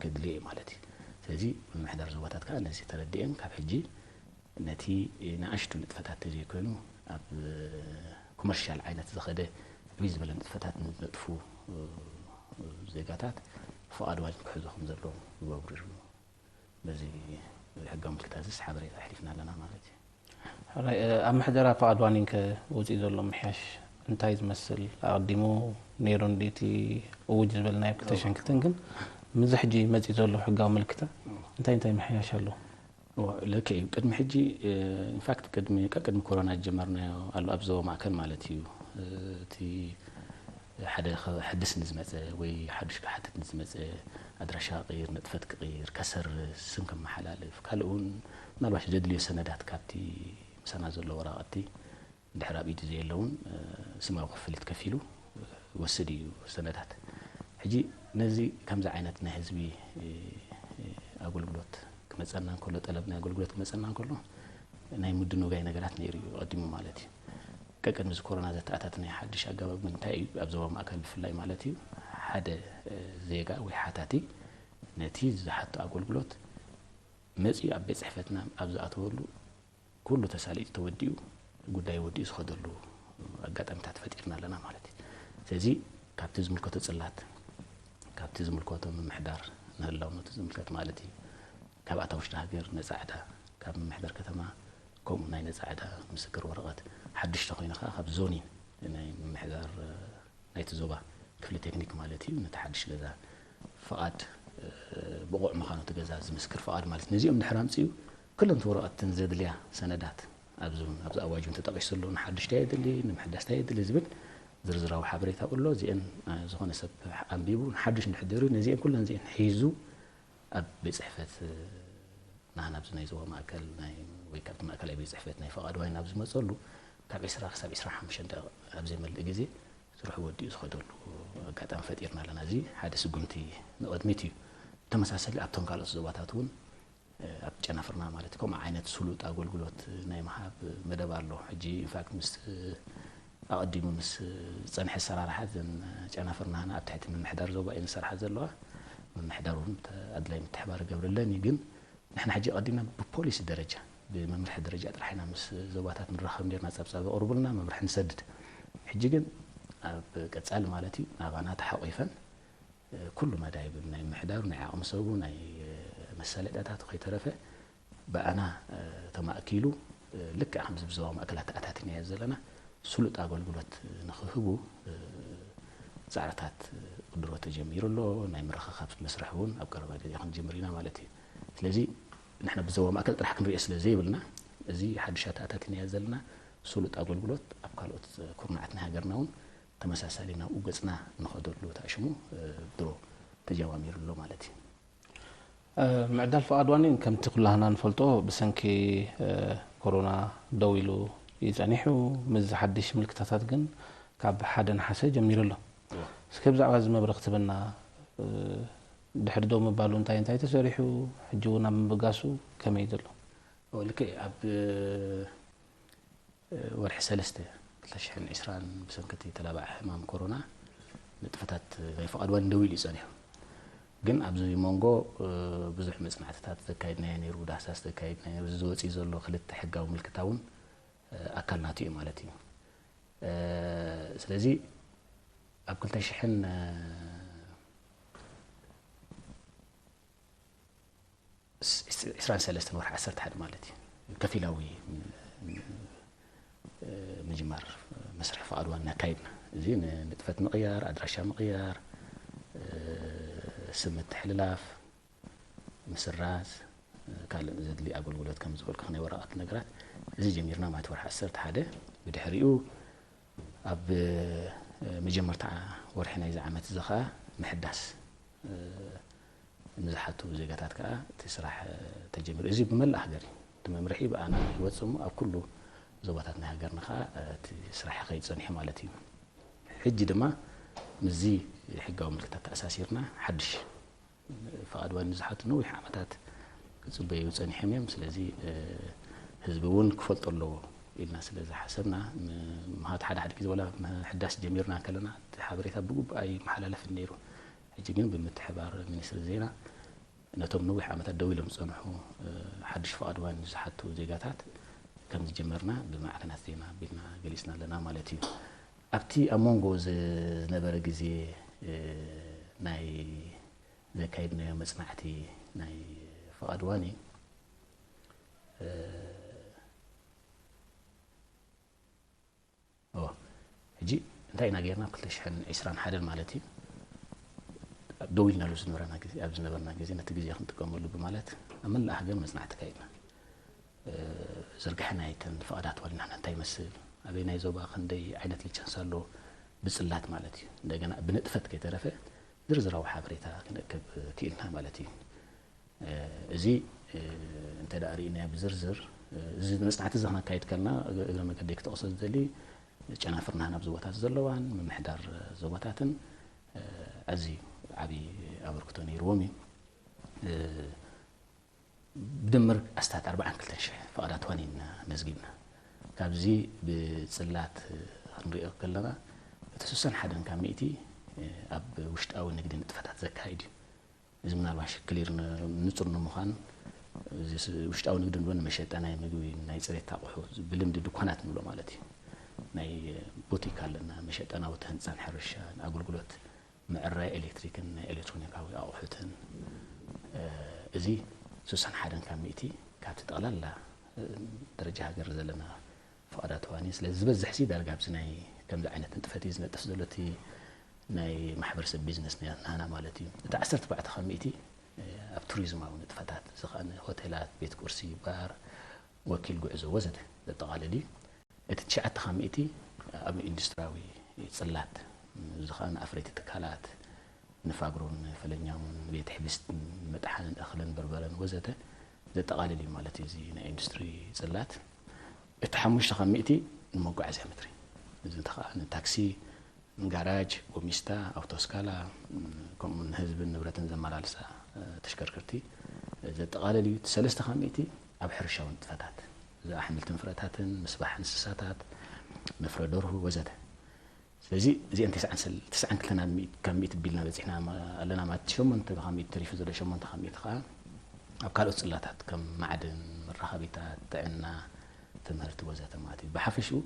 ከድልዮ እዩ ማለት እዩ። ስለዚ ምምሕዳር ዞባታት ከዓ ነዚ ተረዲኤን ካብ ሕጂ ነቲ ንኣሽቱ ንጥፈታት ተዘይኮይኑ ኣብ ኮመርሻል ዓይነት ዝኸደ ዕብይ ዝበለ ንጥፈታት ንነጥፉ ዜጋታት ፍቓድ ዋኒን ክሕዙ ከም ዘለዎም ብበብሪሩ በዚ ሕጋዊ ምልክታ ዝስ ሓበሬታ ኣሕሊፍና ኣለና ማለት እዩ። ሕራይ፣ እ፣ ኣብ ምሕደራ ፍቓድ ዋኒን ከ ወፂኡ ዘሎ ምሕያሽ እንታይ ዝመስል? ኣቐዲሙ ነይሩ እንዲ እቲ እውጅ ዝበልናዮ ክልተ ሽሕን ክልተን ግን ምዚ ሕጂ መፂኡ ዘሎ ሕጋዊ ምልክታ እንታይ እንታይ ምሕያሽ ኣሎ? እዎ፣ ልክዕ እዩ። ቅድሚ ሕጂ፣ እ፣ ኢንፋክት ቅድሚ፣ ቀቅድሚ ኮሮና ዝጀመርናዮ ኣሎ ኣብ ዞባ ማእከል ማለት እዩ። እ፣ እቲ ሓደ ኸ-፣ ሕድስ ንዝመጸ ወይ ሓዱሽ ክሓትት ንዝመጸ ኣድራሻ ክቕይር፣ ንጥፈት ክቕይር፣ ከሰርስ፣ ስም ከመሓላልፍ፣ ካልእ እውን ምናልባሽ ዘድልዮ ሰነዳት ካብቲ ምሳና ዘሎ ወረቐቲ እንድሕር ኣብ ኢዱ ዘየሎ እውን፣ እ፣ ስማዊ ክፍሊት ከፊሉ፣ እ፣ ወስድ እዩ ሰነዳት። ሕጂ ነዚ ከምዚ ዓይነት ናይ ህዝቢ፣ እ፣ እ፣ ኣገልግሎት ክመጸና እንከሎ፣ ጠለብ ናይ ኣገልግሎት ክመጸና እንከሎ፣ ናይ ምድንጋይ ነገራት ነይሩ እዩ ቀዲሙ ማለት እዩ። ቀቅድሚ እዚ ኮሮና ዘተኣታተናዮ ሓድሽ ኣገባብ ግን እንታይ እዩ? ኣብ ዞባ ማእከል ብፍላይ ማለት እዩ፣ ሓደ፣ እ፣ ዜጋ ወይ ሓታቲ ነቲ ዝሓቶ ኣገልግሎት መጺኡ ኣብ ቤት ጽሕፈትና ኣብ ዝኣተወሉ ኩሉ ተሳሊጡ ተወዲኡ ጉዳይ ወዲኡ ዝኸደሉ ኣጋጣሚታት ፈጢርና ኣለና ማለት እዩ። ስለዚ ካብቲ ዝምልከቶ ጽላት፣ ካብቲ ዝምልከቶ ምምሕዳር ንህላውነቱ ዝምልከት ማለት እዩ፣ ካብ ኣታ ውሽጢ ሃገር ነጻዕዳ፣ ካብ ምምሕዳር ከተማ ከምኡ ናይ ነጻዕዳ ምስክር ወረቐት፣ ሓድሽ ተኾይኑ ከዓ ካብ ዞኒን ናይ ምምሕዳር ናይቲ ዞባ ክፍሊ ቴክኒክ ማለት እዩ፣ ነቲ ሓድሽ ገዛ ፍቓድ፣ እ፣ ብቑዕ ምዃኑ እቲ ገዛ ዝምስክር ፍቓድ ማለት እዩ። ነዚኦም ድሕር ኣምፅኡ ክልተ ወረቐትን ዘድልያ ሰነዳት ኣብዚ እውን፣ ኣብዚ ኣዋጅ እውን ተጠቒሱ ዘሎ ንሓድሽ እንታይ የድሊ፣ ንምሕዳስ እንታይ የድሊ ዝብል ዝርዝራዊ ሓበሬታ ኣሎ። እዚአን፣ እ፣ ዝኾነ ሰብ ኣንቢቡ ንሓድሽ እንድሕር ደልዩ ነዚአን ኩለን እዚአን ሒዙ ኣብ ቤት ጽሕፈት፣ እ፣ ናህና ኣብዚ ናይ ዞባ ማእከል ናይ፣ ወይ ካብቲ ማእከላይ ቤት ጽሕፈት ናይ ፍቓድ ዋኒን ኣብ ዝመጸሉ ካብ ዕስራ ክሳብ ዕስራን ሓሙሽተን ደቂቕ ኣብ ዘይመልእ ግዜ ስርሑ ወዲኡ ዝኸደሉ ኣጋጣሚ ፈጢርና ኣለና። እዚ ሓደ ስጉምቲ ንቕድሚት እዩ። ብተመሳሰሊ ኣብቶም ካልኦት ዞባታት እውን፣ እ፣ ኣብ ጨናፍርና ማለት እዩ፣ ከምኡ ዓይነት ስሉጥ ኣገልግሎት ናይ ምሃብ መደብ ኣሎ። ሕጂ ኢንፋክት ምስ፣ እ፣ ኣቐዲሙ ምስ ዝጸንሐ ኣሰራርሓ እዘን ጨናፍርና ኣብ ትሕቲ ምምሕዳር ዞባ እየን ዝሰርሓ ዘለዋ። ምምሕዳር እውን ተ-፣ ኣድላይ ምትሕባር ይገብረለን እዩ። ግን ንሕና ሕጂ ቀዲምና ብፖሊሲ ደረጃ፣ ብመምርሒ ደረጃ ጥራሕ ኢና ምስ ዞባታት ንራኸብ ነርና፣ ጸብጻብ የቕርቡልና፣ መምርሒ ንሰድድ። ሕጂ ግን ኣብ ቀጻሊ ማለት እዩ ናባና ተሓቒፈን፣ እ፣ ኩሉ መዳይብ ናይ ምምሕዳሩ፣ ናይ ዓቕሚ ሰቡ፣ ናይ፣ እ፣ መሳለጥያታቱ ከይተረፈ ብኣና፣ እ፣ ተማእኪሉ፣ እ፣ ልክዕ ከምዚ ብዞባ ማእከላት ተኣታቲናዮ ዘለና ስሉጥ ኣገልግሎት ንኽህቡ፣ እ፣ ጻዕርታት፣ እ፣ ድሮ ተጀሚሩ ኣሎ። ናይ ምርኽኻብ መስርሕ እውን ኣብ ቀረባ ግዜ ክንጅምር ኢና ማለት እዩ። ስለዚ ንሕና ብዞባ ማእከል ጥራሕ ክንሪኦ ስለ ዘይብልና፣ እዚ ሓድሽ ኣተኣታቲናዮ ዘለና ስሉጥ ኣገልግሎት ኣብ ካልኦት ኩርናዓት ናይ ሃገርና እውን ተመሳሳሊ ናብኡ ገጽና ንኸደሉ ተኣሽሙ፣ እ፣ ድሮ ተጀማሚሩ ኣሎ ማለት እዩ። እ፣ ምዕዳል ፍቓድ ዋኒን ከምቲ ኩላህና ንፈልጦ ብሰንኪ፣ እ፣ ኮሮና ደው ኢሉ እዩ ጸኒሑ። ምስዚ ሓድሽ ምልክታታት ግን ካብ ሓደ ነሓሰ ጀሚሩ ኣሎ። እዎ። እስከ ብዛዕባ እዚ መብርህ ክትበና፣ እ፣ ድሕሪ ደው ምባሉ እንታይ እንታይ ተሰሪሑ፣ ሕጂ እውን ኣብ ምብጋሱ ከመይ ዘሎ? ልክዕ ኣብ ወርሒ ሰለስተ ክልተ ሽሕን ዕስራን ብሰንኪ እቲ ተላባዒ ሕማም ኮሮና ንጥፈታት ናይ ፍቓድ ዋኒን ደው ኢሉ እዩ ጸኒሑ። ግን ኣብዚ መንጎ ብዙሕ መጽናዕትታት ዘካየድናዮ ነይሩ፣ ዳህሳስ ዘካየድናዮ ነይሩ። እዚ ዝወጽእ ዘሎ ክልተ ሕጋዊ ምልክታ እውን ኣካል ናቱ እዩ ማለት እዩ። ስለዚ ኣብ ክልተ ሽሕን ዕስራን ሰለስተን ወርሒ ዓሰርተ ሓደ ማለት እዩ። ከፊላዊ ምጅማር መስርሕ ፍቓድ ዋኒን ኣካይድና። እዚ ንንጥፈት ምቕያር፣ ኣድራሻ ምቕያር፣ ስም ምትሕልላፍ፣ ምስራዝ፣ ካልእ ዘድሊ ኣገልግሎት ከም ዝበልኩ ናይ ወረቐት ነገራት፣ እዚ ጀሚርና ማለት ወርሒ ዓሰርተ ሓደ። ብድሕሪኡ ኣብ መጀመርታ ወርሒ ናይዚ ዓመት እዚ ኸኣ ምሕዳስ ንዝሓቱ ዜጋታት ከኣ እቲ ስራሕ ተጀሚሩ። እዚ ብመላእ ሃገር እዩ። እቲ መምርሒ ብኣና ይወጽእ እሞ ኣብ ኩሉ ዞባታት ናይ ሃገርና ከኣ እቲ ስራሕ ይኸይድ ጸኒሑ ማለት እዩ። ሕጂ ድማ ምስዚ ሕጋዊ ምልክታት ተኣሳሲርና ሓድሽ ፍቓድ ዋኒን ዝሓቱ ነዊሕ ዓመታት ክጽበዩ ጸኒሖም እዮም። ስለዚ ህዝቢ እውን ክፈልጦ ኣለዎ ኢልና ስለ ዝሓሰብና፣ ምሃት ሓደ ሓደ ግዜ ወላ ምሕዳስ ጀሚርና ከለና እቲ ሓበሬታ ብግቡእ ኣይመሓላለፍን ነይሩ። ሕጂ ግን ብምትሕባር ሚኒስትሪ ዜና ነቶም ነዊሕ ዓመታት ደው ኢሎም ዝጸንሑ ሓድሽ ፍቓድ ዋኒን ዝሓቱ ዜጋታት ከም ዝጀመርና ብማዕከናት ዜና ኣቢልና ገሊጽና ኣለና ማለት እዩ። ኣብቲ ኣብ መንጎ ዝነበረ ግዜ ናይ ዘካየድናዮ መጽናዕቲ ናይ ፍቓድ ዋኒን ሕጂ እንታይ ኢና ጌርና? ኣብ ክልተ ሽሕን ዕስራን ሓደን ማለት እዩ። ደው ኢልናሉ ዝነበረና ግዜ፣ ኣብ ዝነበርና ግዜ ነቲ ግዜ ክንጥቀመሉ ብማለት ኣብ መላእ ሃገር መጽናዕቲ ኣካይድና። ዝርግሐ ናይተን ፍቓዳት ዋኒን እንታይ ይመስል፣ ኣበይ ናይ ዞባ ክንደይ ዓይነት ሊቸንስ ኣሎ፣ ብጽላት ማለት እዩ። እንደገና ብንጥፈት ከይተረፈ ዝርዝራዊ ሓበሬታ ክንእክብ ክኢልና ማለት እዩ። እዚ እንተ ደኣ ርኢናዮ ብዝርዝር፣ እዚ መጽናዕቲ እዚ ክነካይድ ከለና እግረ መገደይ ክጠቕሶ ዝደሊ ጨናፍርና ናብዚ ቦታት ዘለዋን ምምሕዳር ዞባታትን ኣዝዩ ዓቢ ኣበርክቶ ነይርዎም እዩ። ብድምር ኣስታት ኣርባዓን ክልተን ሽሕ ፍቓዳት ዋኒን ኢና መዝጊብና። ካብዚ ብጽላት ክንሪኦ ከለና እቲ ስሳን ሓደን ካብ ሚእቲ ኣብ ውሽጣዊ ንግዲ ንጥፈታት ዘካይድ እዩ። እዚ ምናልባሽ ክሊር ንጹር ንምዃን እዚ ውሽጣዊ ንግዲ ንብሎ ንመሸጣ ናይ ምግቢ ናይ ጽሬት ኣቑሑ ብልምዲ ድኳናት ንብሎ ማለት እዩ። ናይ ቡቲክ ኣለና፣ መሸጣ ናውቲ ህንጻን ሕርሻን ኣገልግሎት ምዕራይ ኤሌክትሪክን ናይ ኤሌክትሮኒካዊ ኣቑሑትን፣ እዚ ስሳን ሓደን ካብ ሚእቲ ካብቲ ጠቕላላ ደረጃ ሃገር ዘለና ፍቓዳት ዋኒን። ስለዚ ዝበዝሕ ሲ ዳርጋ ኣብዚ ናይ ከምዚ ዓይነት ንጥፈት እዩ ዝነጥፍ ዘሎ እቲ ናይ ማሕበረሰብ ቢዝነስ ናህና ማለት እዩ። እቲ ዓሰርተ ኣርባዕተ ካብ ሚእቲ ኣብ ቱሪዝማዊ ንጥፈታት፣ እዚ ኸኣ ሆቴላት፣ ቤት ቁርሲ፣ ባር፣ ወኪል ጉዕዞ ወዘተ ዘጠቓልል እዩ። እቲ ትሽዓተ ካብ ሚእቲ ኣብ ኢንዱስትሪያዊ ጽላት፣ እዚ ኸኣ ንኣፍረይቲ ትካላት፣ ንፋግሮን ፈለኛውን፣ ንቤት ሕብስትን፣ ንመጥሓንን እኽልን በርበረን ወዘተ ዘጠቓልል እዩ ማለት እዩ። እዚ ናይ ኢንዱስትሪ ጽላት እቲ ሓሙሽተ ካብ ሚእቲ ንመጓዓዝያ ምድሪ፣ እዚ እንተ ኸኣ ንታክሲ፣ ንጋራጅ፣ ጎሚስታ፣ ኣውቶስካላ፣ ከምኡ ንህዝብን ንብረትን ዘመላልሳ ተሽከርከርቲ ዘጠቓልል እዩ። እቲ ሰለስተ ካብ ሚእቲ ኣብ ሕርሻዊ ንጥፈታት፣ እዚ ኣሕምልትን ፍረታትን፣ ምስባሕ እንስሳታት፣ መፍረ ደርሁ ወዘተ። ስለዚ እዚአን ተስዓን ሰል-፣ ተስዓን ክልተን ካብ ሚእቲ ቢልና በጺሕና ማ-፣ ኣለና ማለት እዩ። ሸሞንተ ካብ ሚእቲ ተሪፉ ዘሎ ሸሞንተ ካብ ሚእቲ ከኣ ኣብ ካልኦት ጽላታት ከም ማዕድን፣ መራኸቢታት፣ ጥዕና፣ ትምህርቲ ወዘተ ማለት እዩ። ብሓፈሽኡ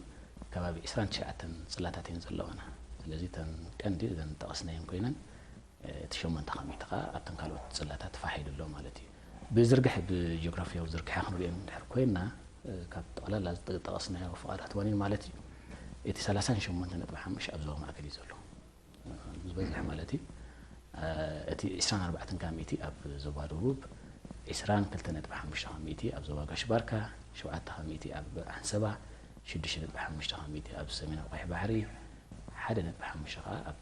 ከባቢ ዕስራን ትሽዓተን ጽላታት እየን ዘለዋና። ስለዚ እተን ቀንዲ እዘን ጠቐስናየን ኮይነን፣ እቲ ሸሞንተ ካብ ሚእቲ ከኣ ኣብተን ካልኦት ጽላታት ፋሕ ኢሉ ኣሎ ማለት እዩ። ብዝርግሐ፣ ብጂኦግራፊያዊ ዝርግሐ ክንሪኦ እንድሕር ኮይና፣ ካብ ጠቕላላ ዝጠቐስናዮ ፍቓዳት ዋኒን ማለት እዩ፣ እቲ ሰላሳን ሸሞንተ ነጥቢ ሓሙሽተ ኣብ ዞባ ማእከል እዩ ዘሎ። ዝበዝሕ ማለት እዩ። እቲ ዕስራን ኣርባዕተን ካብ ሚእቲ ኣብ ዞባ ደቡብ፣ ዕስራን ክልተ ነጥቢ ሓሙሽተ ካብ ሚእቲ ኣብ ዞባ ጋሽ ባርካ፣ ሸውዓተ ካብ ሚእቲ ኣብ ዓንሰባ፣ ሽዱሽተ ነጥቢ ሓሙሽተ ካብ ሚእቲ ኣብ ሰሜናዊ ቀይሕ ባሕሪ፣ ሓደ ነጥቢ ሓሙሽተ ከኣ ኣብ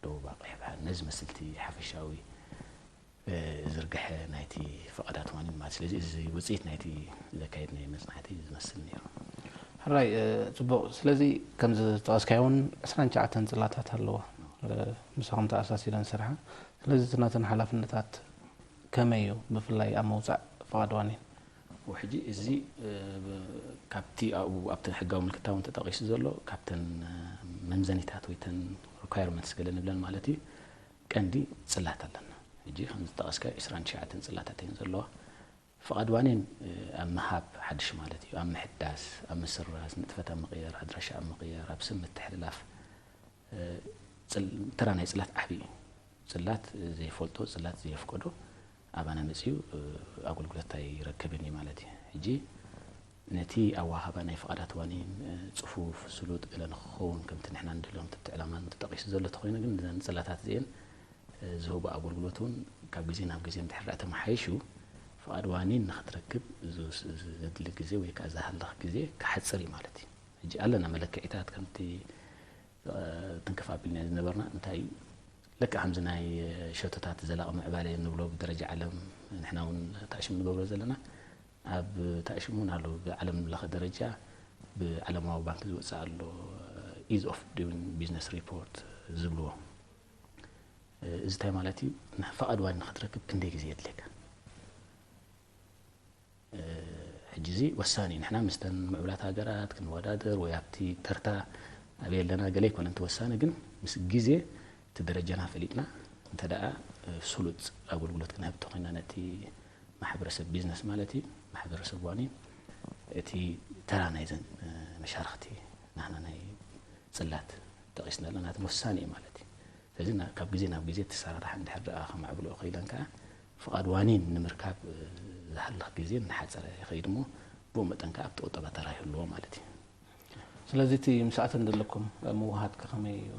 ደቡብ ቀይሕ ባሕሪ። ነዚ መስልቲ ሓፈሻዊ ዝርግሐ ናይቲ ፍቓዳት ዋኒን ማለት። ስለዚ እዚ ውጽኢት ናይቲ ዘካየድናዮ መጽናዕቲ ዝመስል ነይሩ። ሕራይ፣ ጽቡቕ። ስለዚ ከምዚ ዝጠቐስካዮ እውን ዕስራን ትሽዓተን ጽላታት ኣለዋ፣ ምሳኹም ተኣሳሲረን ዝሰርሓ። ስለዚ እቲ ናተን ሓላፍነታት ከመይ እዩ፣ ብፍላይ ኣብ ምውጻእ ፍቓድ ዋኒን? ሕጂ እዚ ካብቲ ኣብኡ ኣብቲ ሕጋዊ ምልክታ እውን ተጠቒሱ ዘሎ ካብተን መምዘኒታት ወይ ተን ሪኳየርመንትስ ገለ ንብለን ማለት እዩ ቀንዲ ጽላት ኣለና። ሕጂ ከም ዝጠቐስካ ዕስራን ትሽዓተን ጽላታት እየን ዘለዋ። ፍቓድ ዋኒን ኣብ ምሃብ ሓድሽ ማለት እዩ፣ ኣብ ምሕዳስ፣ ኣብ ምስራዝ፣ ንጥፈት ኣብ ምቕያር፣ ኣድራሻ ኣብ ምቕያር፣ ኣብ ስም ምትሕልላፍ ተራ ናይ ጽላት ዓብዪ እዩ። ጽላት ዘይፈልጦ፣ ጽላት ዘየፍቀዶ ኣባና መጺኡ ኣገልግሎት ኣይረክብን እዩ ማለት እዩ። ሕጂ ነቲ ኣወሃህባ ናይ ፍቓዳት ዋኒን ጽፉፍ፣ ስሉጥ ገለ ንክኸውን ከምቲ ንሕና ንደልዮም እቲ ዕላማ ተጠቒሱ ዘሎ ተኾይኑ ግን እዘን ጽላታት እዚአን ዝህቦ ኣገልግሎት እውን ካብ ግዜ ናብ ግዜ እንድሕር ደኣ ተመሓይሹ ፍቓድ ዋኒን ንክትረክብ ዘድሊ ግዜ ወይ ከዓ ዝሃልኽ ግዜ ክሓፅር እዩ ማለት እዩ። ሕጂ ኣለና መለክዒታት ከምቲ ትንክፍ ኣቢልና ዝነበርና እንታይ እዩ ልክዕ ከምዚ ናይ ሸቶታት ዘላቒ ምዕባለ ንብሎ ብደረጃ ዓለም ንሕና እውን ታእሽም ንገብሮ ዘለና ኣብ ታእሽም እውን ኣሎ ብዓለም ለኸ ደረጃ ብዓለማዊ ባንክ ዝወፅእ ኣሎ ኢዝ ኦፍ ዱዊንግ ቢዝነስ ሪፖርት ዝብልዎ እዚ እንታይ ማለት እዩ? ፍቓድ ዋኒ ንክትረክብ ክንደይ ግዜ የድልየካ? ሕጂ እዚ ወሳኒ እዩ። ንሕና ምስተን ምዕቡላት ሃገራት ክንወዳደር ወይ ኣብቲ ተርታ ኣበይ ኣለና ገለ ኣይኮነን እቲ ወሳኒ፣ ግን ምስ ግዜ እቲ ደረጃና ፈሊጥና እንተ ደኣ ስሉጥ ኣገልግሎት ክንህብ እንተኾይና ነቲ ማሕበረሰብ ቢዝነስ ማለት እዩ ማሕበረሰብ ዋኒ እቲ ተራ ናይዘን መሻርክቲ ናህና ናይ ጽላት ጠቒስና ኣለና እቲ ወሳኒ እዩ ማለት እዩ። ስለዚ ካብ ግዜ ናብ ግዜ ተሰራራሕ እንድሕር ደኣ ከማዕብልኦ ከኢለን ከዓ ፍቓድ ዋኒን ንምርካብ ዝሃልኽ ግዜ እናሓፀረ ይኸይድ እሞ ብኡ መጠን ከዓ ኣብቲ ቁጠባ ተራ ይህልዎ ማለት እዩ። ስለዚ እቲ ምስኣተን ዘለኩም ምውሃድ ከ ከመይ እዩ?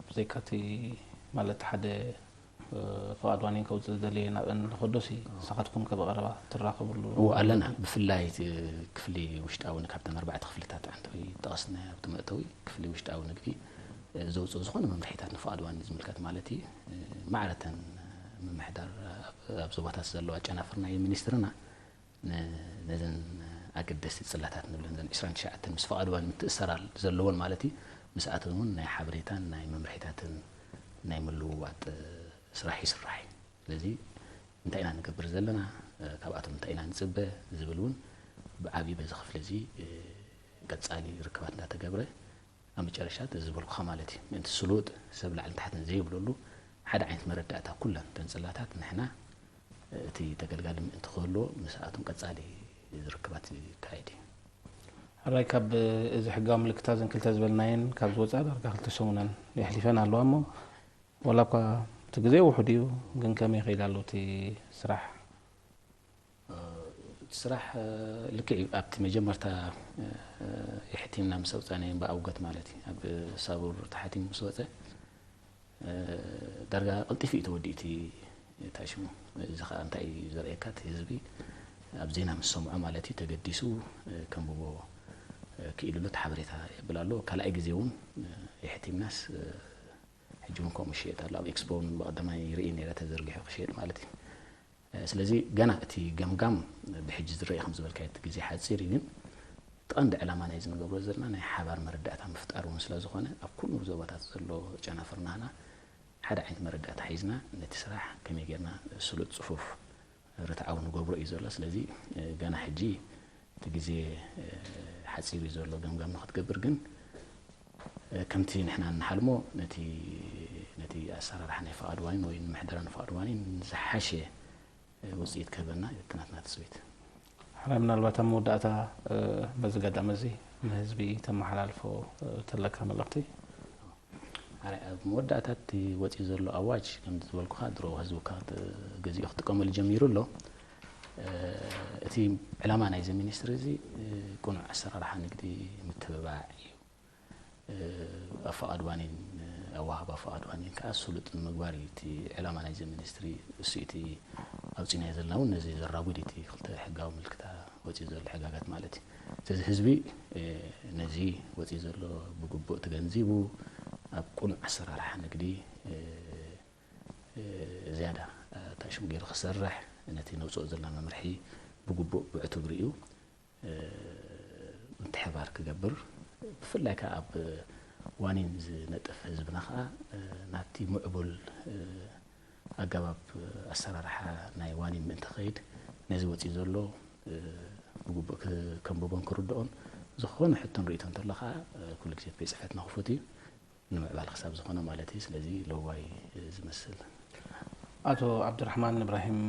ብዘይካ እቲ ማለት ሓደ ፍቓድ ዋኒን ከውፅእ ዝደለየ ናብአን ንኸዶ ሲ ንስኻትኩም ከ ብቐረባ ትራኸብሉ? እዎ ኣለና። ብፍላይ ክፍሊ ውሽጣዊ ካብተን ኣርባዕተ ክፍልታት ዓንተዊ ጠቐስና ኣብቲ መእተዊ ክፍሊ ውሽጣዊ ንግዲ ዘውፅኡ ዝኾነ መምርሒታት ንፍቓድ ዋኒ ዝምልከት ማለት እዩ። ማዕረተን ምምሕዳር ኣብ ዞባታት ዘለዋ ጨናፍር ናይ ሚኒስትርና ነዘን ኣገደስቲ ፅላታት ንብለን ዘን ዕስራን ትሽዓተን ምስ ፍቓድ ዋኒ ምትእሰራል ዘለዎን ማለት እዩ። ምስኣተን እውን ናይ ሓበሬታን ናይ መምርሒታትን ናይ ምልውዋጥ ስራሕ ይስራሕ እዩ። ስለዚ እንታይ ኢና ንገብር ዘለና፣ ካብኣቶም እንታይ ኢና ንፅበ ዝብል እውን ብዓብዪ በዚ ክፍሊ እዚ ቀፃሊ ርክባት እንዳተገብረ ኣብ መጨረሻ እዚ ዝበልኩኻ ማለት እዩ ምእንቲ ስሉጥ ሰብ ላዕልን ታሕትን ዘይብለሉ ሓደ ዓይነት መረዳእታ ኩለን ተንፅላታት ንሕና እቲ ተገልጋሊ ምእንቲ ክህልዎ ምስኣቶም ቀፃሊ ርክባት ይካየድ እዩ። ሕራይ ካብ እዚ ሕጋዊ ምልክታ ዘን ክልተ ዝበልናየን ካብ ዝወፃ ዳርጋ ክልተ ሰሙነን የሕሊፈን ኣለዋ እሞ ዋላ እኳ እቲ ግዜ ውሑድ እዩ ግን ከመይ ይኸይድ ኣሎ እቲ ስራሕ? እቲ ስራሕ ልክዕ እዩ ኣብቲ መጀመርታ የሕቲምና ምስ ኣውፃናዮ ብኣውገት ማለት እዩ ኣብ ሳቡር ተሓቲሙ ምስ ወፀ ዳርጋ ቀልጢፉ እዩ ተወዲኡ እቲ ታሽሙ እዚ ከዓ እንታይ እዩ ዘርእየካ እቲ ህዝቢ ኣብ ዜና ምስ ሰምዖ ማለት እዩ ተገዲሱ ከንብቦ ክኢሉ ኣሎ እቲ ሓበሬታ የብል ኣሎ ካልኣይ ግዜ እውን የሕቲምናስ ሕጂ እውን ከምኡ ይሽየጥ ኣሎ ኣብ ኤክስፖ እውን ብቀዳማይ ይርኢ ነይረ ተዘርጊሑ ክሽየጥ ማለት እዩ ስለዚ ገና እቲ ገምጋም ብሕጂ ዝረአ ከም ዝበልካዮ እቲ ግዜ ሓፂር እዩ ግን እቲ ቀንዲ ዕላማ ናይዚ ንገብሮ ዘለና ናይ ሓባር መረዳእታ ምፍጣር እውን ስለ ዝኾነ ኣብ ኩሉ ዞባታት ዘሎ ጨናፍር ናህና ሓደ ዓይነት መረዳእታ ሒዝና ነቲ ስራሕ ከመይ ጌርና ስሉጥ ፅፉፍ ርትዓዊ ንገብሮ እዩ ዘሎ ስለዚ ገና ሕጂ እቲ ግዜ ሓፂር እዩ ዘሎ ገምጋም ንክትገብር ግን ከምቲ ንሕና እንሓልሞ ነቲ ነቲ ኣሰራርሓ ናይ ፍቓድ ዋኒን ወይ ንምሕደራ ንፍቓድ ዋኒን ዝሓሸ ውፅኢት ክህበና እዩ እቲ ናትና ትፅቢት። ሕራይ ምናልባት ኣብ መወዳእታ በዚ ጋጣሚ እዚ ንህዝቢ ተመሓላልፎ ተለካ መልእኽቲ? ኣብ መወዳእታ እቲ ወፂኡ ዘሎ ኣዋጅ ከም ዝበልኩኻ ድሮ ህዝቢ ገዚኡ ክጥቀመሉ ጀሚሩ ኣሎ። እቲ ዕላማ ናይዚ ሚኒስትሪ እዚ ቅኑዕ ኣሰራርሓ ንግዲ ምትብባዕ እዩ። ኣፈቓድ ዋኒን ኣወሃህባ ኣፈቓድ ዋኒን ከዓ ስሉጥ ንምግባር እዩ እቲ ዕላማ ናይዚ ሚኒስትሪ። እሱ እቲ ኣውፂናዮ ዘለና እውን ነዚ ዘራጉድ እቲ ክልተ ሕጋዊ ምልክታ ወፂኡ ዘሎ ሕጋጋት ማለት እዩ። ስለዚ ህዝቢ ነዚ ወፂኡ ዘሎ ብግቡእ ተገንዚቡ ኣብ ቅኑዕ ኣሰራርሓ ንግዲ ዝያዳ ታሽም ገይሩ ክሰርሕ ነቲ ነውፅኦ ዘለና መምርሒ ብግቡእ ብዕቱብ ርእዩ ምትሕባር ክገብር ብፍላይ ከዓ ኣብ ዋኒን ዝነጥፍ ህዝብና ከዓ ናብቲ ምዕቡል ኣገባብ ኣሰራርሓ ናይ ዋኒን ምእንቲ ክኸይድ ነዚ ወፂኡ ዘሎ ብግቡእ ክ- ከንብቦን ክርድኦን፣ ዝኾነ ሕቶን ርእይቶ እንተሎ ከዓ ኩሉ ግዜ ቤት ፅሕፈትና ክፉት እዩ። ንምዕባል ክሳብ ዝኾነ ማለት እዩ። ስለዚ ለዋይ ዝመስል። ኣቶ ዓብዱራሕማን እብራሂም፣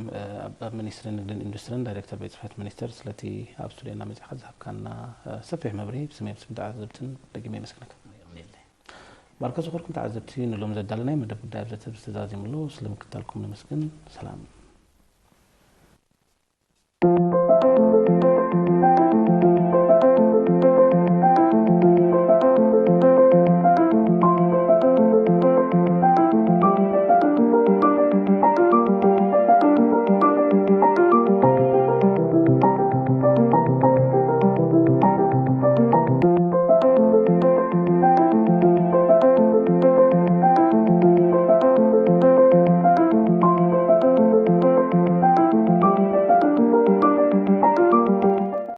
ኣብ ሚኒስትሪ ንግድን ኢንዱስትሪን ዳይሬክተር ቤት ጽሕፈት ሚኒስትር፣ ስለቲ ኣብ ስቱድዮና መጺኻ ዝሃብካና ሰፊሕ መብርሂ ብስመይ ብስም ተዓዘብትን ደጊመ የመስግነካ። ባርከ ዝኾርኩም ተዓዘብቲ፣ ንሎም ዘዳለናይ መደብ ጉዳይ ኣብ ዘተ ዝተዛዚምሉ ስለ ምክታልኩም ነመስግን። ሰላም።